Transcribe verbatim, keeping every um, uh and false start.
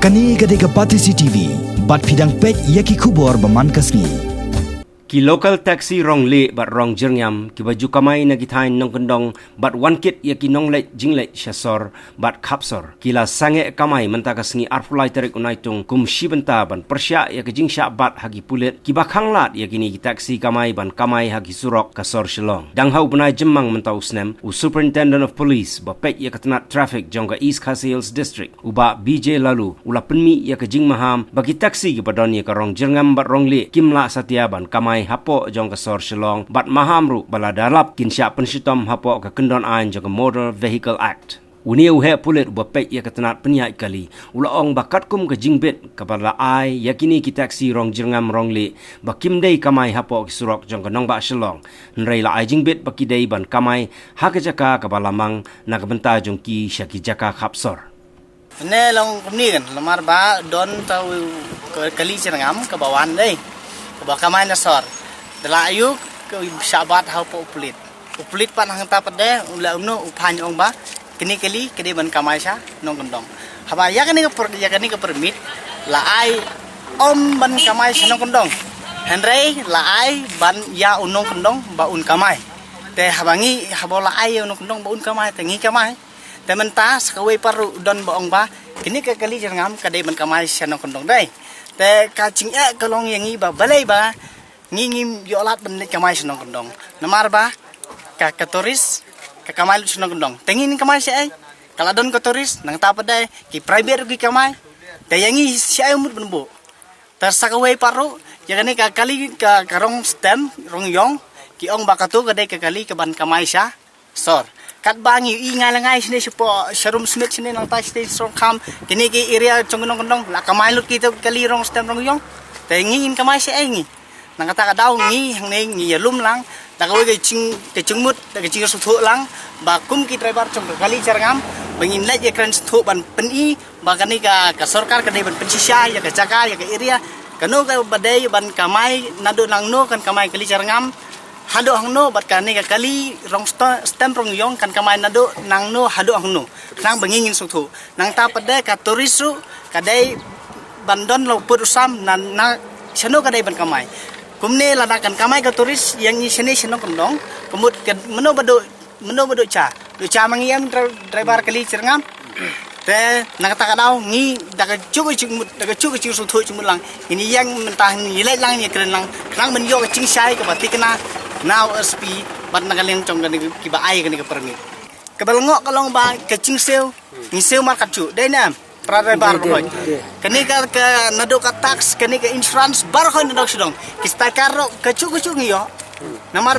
Kane ka dei ka Batesi T V, bad phi dang peit ïa ki khubor ba man ka sngi. Ki local taxi Ronglieh bad Rongjyrngam kiba ju kamai na ki thaiñ nongkyndong bad wan kit ïa ki nongleit jingleit sha sor bad khap sor ki la sangeh kamai mynta ka sngi arphew lai tarik u Naitung kum shi bynta ban pyrshah ïa ka jingshah bat ha ki pulit kiba khanglad ïa kine ki taxi kamai ban kamai ha ki surok ka sor Shillong. Dang ha u bnai Jymmang mynta u snem, u Superintendent of Police ba peit ïa ka tnat traffic jong ka East Khasi Hills District, u Bah B J Laloo, u la pynmih ïa ka jingmaham ba ki taxi kiba don ïa ka Rongjyrngam bad Ronglieh kim lah satia ban kamai hapoh jong ka sor Shillong bad maham ruh ba lada lap kin shah pynshitom hapoh ka kyndon aiñ jong ka Motor Vehicle Act. Une u heh pulit uba peit ïa ka tnat pynïaid kali u la ong ba katkum ka jingbit kaba la ai ïa kine ki taxi Rongjyrngam Ronglieh ba kim dei kamai hapoh ki surok jong ka nongbah Shillong, hynrei la ai jingbit ba ki dei ban kamai ha ka jaka kaba la mang na ka bynta jong ki sha ki jaka khap sor. Ne long kumne kan, lamar ba don ta u ka-, kali Jyrngam kaba wan dei, kaba kamai na sor. Da la ïoh ka shah bat hapoh u pulit. U pulit pat hangta pat de u la umno u phai ong ba kane kali ka dei ban kamai sha nongkyndong. Haba ïa kane ka per-, ïa kane ka permit la ai ym ban kamai sha nongkyndong, hynrei la ai ban ïa u nongkyndong ba un kamai. Te haba ngi, haba la ai ïa u nongkyndong ba un kamai, te ngi kamai. Te mynta sa kawei pat ruh don ba ong ba kane ka kali Jyrngam ka dei ban kamai sha nongkyndong dei. Te ka jingeh ka long ïa ngi ba balei ba ngi ngim ïoh lad ban leit kamai sha nongkyndong. Namar ba ka, ka tourist ka kamai lut sha nongkyndong. Te ngin kamai shaei? Ka la don ka tourist, nangta pat de ki private ruh ki kamai. Te ïa ngi shaei mut ban buh? Te sa kawei pat ruh ïa kane ka kali ka, ka Rongstem Rongiong ki ong ba kato ka dei ka kali ka ban kamai sha sor. Katba ngi i ngai la ngai shane shapoh Sharum Smit shane nangta shane Srongkham, kine ki area jong nongkyndong la kamai lut kita kali Rongstem Rongiong. Te ngi ngin kamai shaei ngi? Na kata ka daw ngi hangne ngi ïalum lang da kawei ka jing, ka jingmut, da ka jingsngewthuh lang ba kum ki driver jong ka kali Jyrngam ba ngin leit ïakren sngewthuh ban pyni ba kane ka, ka sorkar ka dei ban pynshisha ïa ka jaka, ïa ka area. Kano kaba dei ban kamai, naduh nangno kan kamai kali Jyrngam haduh hangno, bad kane ka kali Rongstem Rongiong kan kamai naduh nangno haduh hangno, khnang ba ngi ngin sngewthuh. Nangta pat de ka tourist ruh ka dei ban don la u pud u sam na, na shano ka dei ban kamai. Kumne lada kan kamai ka tourist ïa ngi shane sha nongkyndong, ka mut ka mano ba duh, mano ba duh cha? Duh cha ma ngi em dra-, driver kali Jyrngam? Te na kata ka daw ngi da kajuh ka jingmut, da kajuh ka jingsngewthuh jingmut lang ngin ïeng mynta, ngin ïaleit lang, ngin ïakren lang khnang ban ïoh ka jingshai kaba thikna na u S P bad na ka liang jong kane kiba ai kane ka permit. Kaba lyngngoh ka long ba ka jingsiew ngi siew markatjuh, dei ne em? Para driver baroh. Kane ka, ka naduh ka tax, kane ka insurance, baroh na dok sdang. Ki sticker ruh kajuh kajuh ngi ïoh. Namar